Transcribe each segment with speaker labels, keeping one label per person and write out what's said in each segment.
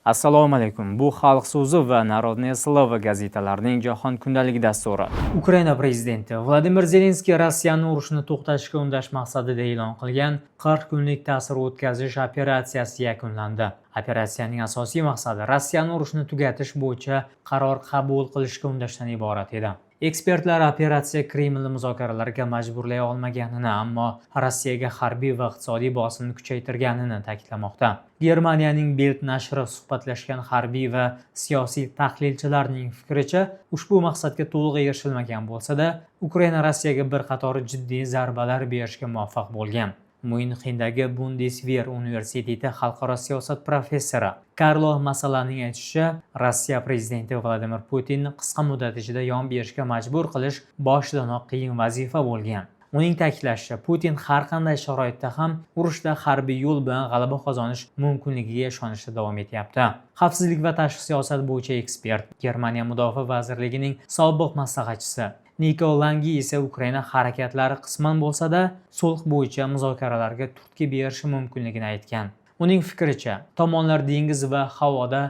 Speaker 1: Assalomu alaykum. Bu Xalq so'zi va Народное слово gazetalarining jahon kundaligi dasturi. Ukraina prezidenti Vladimir Zelenskiy Rossiyani urushni to'xtatishga undash maqsadida e'lon qilgan 40 kunlik ta'sir o'tkazish operatsiyasi yakunlandi. Operatsiyaning asosiy maqsadi Rossiyani urushni tugatish bo'yicha qaror qabul qilishga undashdan iborat edi. Ekspertlar operatsiya Kremlni muzokaralarga majburlay olmaganini, ammo Rossiyaga harbiy va iqtisodiy bosimni kuchaytirganini ta'kidlamoqda. Germaniyaning Bild nashri suhbatlashgan harbiy va siyosiy tahlilchilarning fikricha, ushbu maqsadga to'liq erishilmagan bo'lsa-da, Ukraina Rossiyaga bir qator jiddiy zarbalar berishga muvaffaq bo'lgan. Myunxendagi Bundesver universiteti xalqaro siyosat professori Karlo Masalaning aytishicha, Rossiya prezidenti Vladimir Putinni qisqa muddat ichida yon berishga majbur qilish boshidanoq qiyin vazifa bo'lgan. Uning ta'kidlashicha, Putin har qanday sharoitda ham urushda harbiy yo'l bilan g'alaba qozonish mumkinligiga ishonishda davom etyapti. Xavfsizlik va tashqi siyosat bo'yicha ekspert, Germaniya mudofaa vazirligining sobiq maslahatchisi Niko Langi esa Ukraina harakatlari qisman bo'lsa-da sulh bo'yicha muzokaralarga turtki berishi mumkinligini aytgan. Uning fikricha, tomonlar dengiz va havoda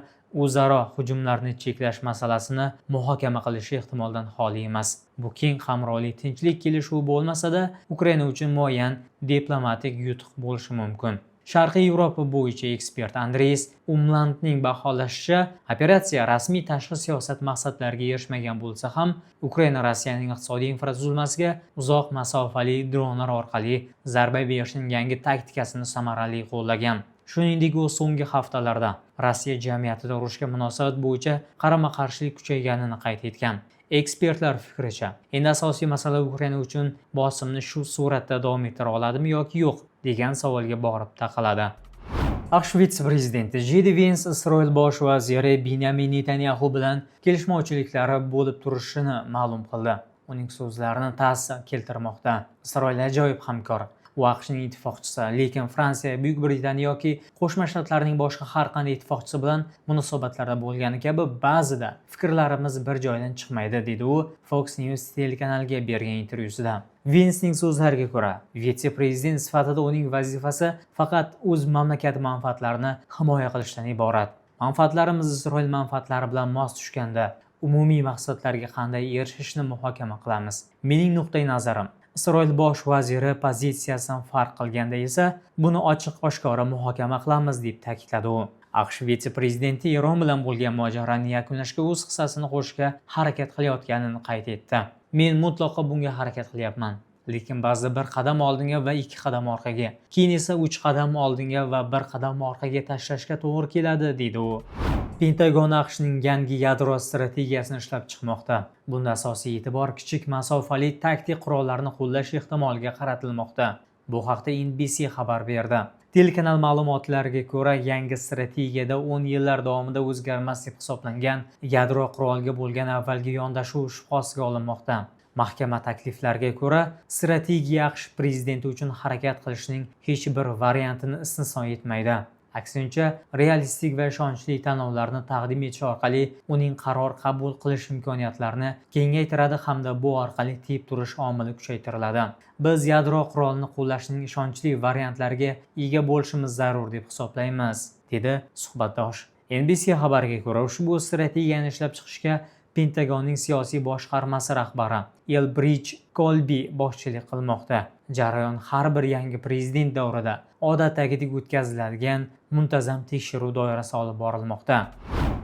Speaker 1: o'zaro hujumlarni cheklash masalasini muhokama qilishi ehtimoldan xoli emas. Bu keng qamrovli tinchlik kelishuvi bo'lmasa-da, Ukraina uchun muayyan diplomatik yutuq bo'lishi mumkin. Sharqiy Yevropa bo'yicha ekspert Andreas Umlandning baholashicha, operatsiya rasmiy tashqi siyosat maqsadlariga erishmagan bo'lsa ham, Ukraina Rossiyaning iqtisodiy infratuzilmasiga uzoq masofali dronlar orqali zarba berishning yangi taktikasini samarali qo'llagan. Shuningdek, u so'nggi haftalarda Rossiya jamiyatida urushga munosabat bo'yicha qarama-qarshilik kuchayganini qayd etgan. Ekspertlar fikricha, endi asosiy masala Ukraina uchun bosimni shu suratda davom ettira oladimi yoki yo'q degan savolga borib taqaladi. AQSh vitse-prezidenti Jedi Vens Isroil bosh vaziri Binyamin Netanyaxu bilan kelishmovchiliklari bo'lib turishini ma'lum qildi. Uning so'zlarini TASS keltirmoqda. Isroil ajoyib hamkor. U AQShning ittifoqchisi, lekin Fransiya, Buyuk Britaniya yoki Qo'shma Shtatlarning boshqa har qanday ittifoqchisi bilan munosabatlarda bo'lgani kabi ba'zida fikrlarimiz bir joydan chiqmaydi, dedi u Fox News telekanaliga bergan intervyusida. Vensning so'zlariga ko'ra, vitse-prezident sifatida uning vazifasi faqat o'z mamlakati manfaatlarini himoya qilishdan iborat. Manfaatlarimiz Isroil manfaatlari bilan mos tushganda umumiy maqsadlarga qanday erishishni muhokama qilamiz. Mening nuqtai nazarim Isroil bosh vaziri pozitsiyasidan farq qilganda esa buni ochiq oshkora muhokama qilamiz, deb ta'kidladi u. AQSh vitse-prezidenti Eron bilan bo'lgan mojaroni yakunlashga o'z hissasini qo'shishga harakat qilayotganini qayd etdi. Men mutlaqo bunga harakat qilyapman. Lekin ba'zida bir qadam oldinga va ikki qadam orqaga, keyin esa uch qadam oldinga va bir qadam orqaga tashlashga to'g'ri keladi, deydi u. Pentagon AQShning yangi yadro strategiyasini ishlab chiqmoqda. Bunda asosiy e'tibor kichik masofali taktik qurollarni qo'llash ehtimoliga qaratilmoqda. Bu haqda NBC xabar berdi. Telekanal ma'lumotlariga ko'ra, yangi strategiyada 10 yillar davomida o'zgarmas deb hisoblangan yadro quroliga bo'lgan avvalgi yondashuv shubha olinmoqda. Mahkama takliflariga ko'ra, strategiya AQSh prezidenti uchun harakat qilishning hech bir variantini istisno etmaydi. Aksincha, realistik va ishonchli tanlovlarni taqdim etish orqali uning qaror qabul qilish imkoniyatlarini kengaytiradi hamda bu orqali tiyib turish omili kuchaytiriladi. Biz yadro qurolini qo'llashning ishonchli variantlariga ega bo'lishimiz zarur deb hisoblaymiz, dedi suhbatdosh. NBC xabariga ko'ra, ushbu strategiyani ishlab chiqishga Pentagonning siyosiy boshqarmasi rahbari Elbridj Kolbi boshchilik qilmoqda. Jarayon har bir yangi prezident davrida odatdagidek o'tkaziladigan muntazam tekshiruv doirasida olib borilmoqda.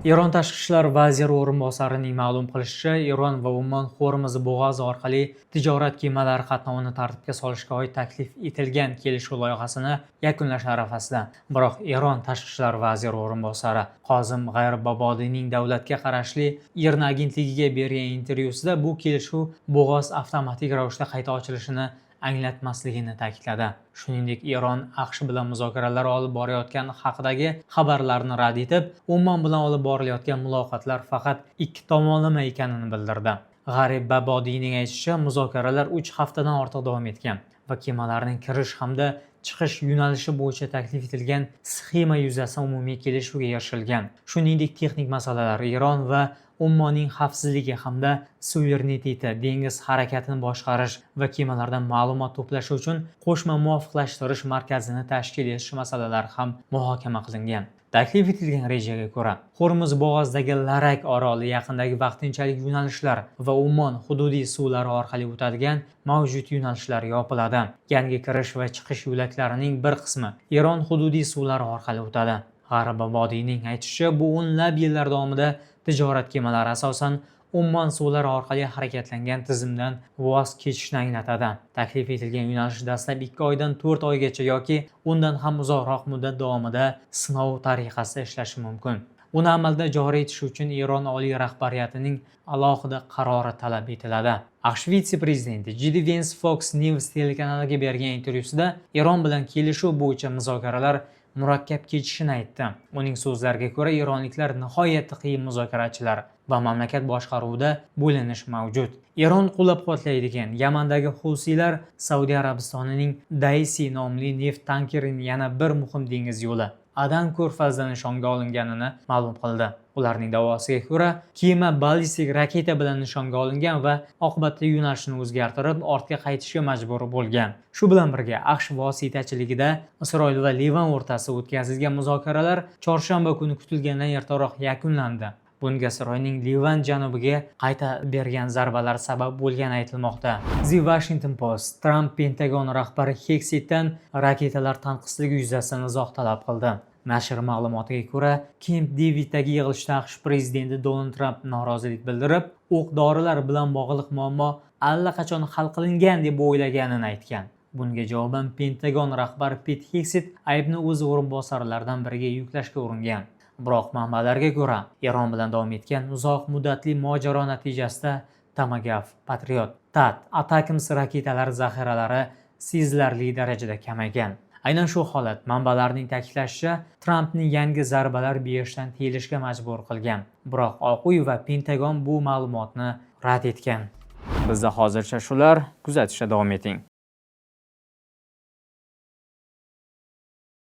Speaker 1: Eron tashqi ishlar vaziri o'rinbosarining ma'lum qilishicha, Eron va Ummon Xo'rmuz bo'g'ozi orqali tijorat kemalari qatnovini tartibga solishga oid taklif etilgan kelishuv loyihasini yakunlash arafasida. Biroq Eron tashqi ishlar vaziri o'rinbosari Qozim G'ayribobodiyning davlatga qarashli IRNA agentligiga bergan intervyusida bu kelishuv bo'g'oz avtomatik ravishda qayta ochilishini anglatmasligini ta'kidladi. Shuningdek, Eron AQSh bilan muzokaralar olib borayotgani haqidagi xabarlarni rad etib, Ummon bilan olib borilayotgan muloqotlar faqat ikki tomonlama ekanini bildirdi. G'arib Babodiyning aytishicha, muzokaralar 3 haftadan ortiq davom etgan va kemalarning kirish hamda chiqish yo'nalishi bo'yicha taklif etilgan sxema yuzasidan umumiy kelishuvga erishilgan. Shuningdek, texnik masalalar, Eron va Ummonning xavfsizligi hamda suvereniteti, dengiz harakatini boshqarish va kemalardan ma'lumot to'plash uchun qo'shma muvofiqlashtirish markazini tashkil etish masalalari ham muhokama qilingan. Taklif etilgan rejaga ko'ra, Hormuz bo'g'ozidagi Larak oroli yaqinidagi vaqtinchalik yo'nalishlar va Ummon hududiy suvlari orqali o'tadigan mavjud yo'nalishlar yopiladi. Yangi kirish va chiqish yo'laklarining bir qismi Eron hududiy suvlari orqali o'tadi. G'aribobodiyning aytishicha, bu o'nlab yillar davomida tijorat kemalari asosan Ummon suvlari orqali harakatlangan tizimdan voz kechishni anglatadi. Taklif etilgan yo'nalish dastlab 2 oydan 4 oygacha yoki undan ham uzoqroq muddat davomida sinov tariqasida ishlashi mumkin. Uni amalda joriy etish uchun Eron oliy rahbariyatining alohida qarori talab etiladi. AQSh vitse-prezidenti J.D. Vance Fox News telekanaliga bergan intervyusida Eron bilan kelishuv bo'yicha muzokaralar murakkab kechishini aytdi. Uning so'zlariga ko'ra, eronliklar nihoyatda qiyin muzokarachilar va mamlakat boshqaruvida bo'linish mavjud. Eron qo'llab-quvvatlaydigan Yamandagi Husiylar Saudiya Arabistonining Daisi nomli neft tankerining yana bir muhim dengiz yo'li Adan ko'rfazida nishonga olinganini ma'lum qildi. Ularning da'vosiga ko'ra, kema ballistik raketa bilan nishonga olingan va oqibatda yo'nalishini o'zgartirib, ortga qaytishga majbur bo'lgan. Shu bilan birga, AQSh vositachiligida Isroil va Livan o'rtasida o'tkazilgan muzokaralar chorshanba kuni kutilgandan ertaroq yakunlandi. Bunga Isroilning Livan janubiga qayta bergan zarbalari sabab bo'lgani aytilmoqda. The Washington Post: Tramp Pentagon rahbari Xegsetdan raketalar tanqisligi yuzasidan izoh talab qildi. Nashr ma'lumotiga ko'ra, Kemp Deviddagi yig'ilishda AQSh prezidenti Donald Tramp norozilik bildirib, o'q-dorilar bilan bog'liq muammo allaqachon hal qilingan deb o'ylaganini aytgan. Bunga javoban Pentagon rahbari Pit Xegset aybni o'z o'rinbosarlaridan biriga yuklashga uringan. Biroq manbalarga ko'ra, Eron bilan davom etgan uzoq muddatli mojaro natijasida Tomahawk, Patriot, THAAD, ATACMS raketalari zaxiralari sezilarli darajada kamaygan. Aynan shu holat, manbalarning ta'kidlashicha, Trampni yangi zarbalar berishdan tiyilishga majbur qilgan. Biroq Oq uy va Pentagon bu ma'lumotni rad etgan. Bizda hozircha shular, kuzatishda davom eting.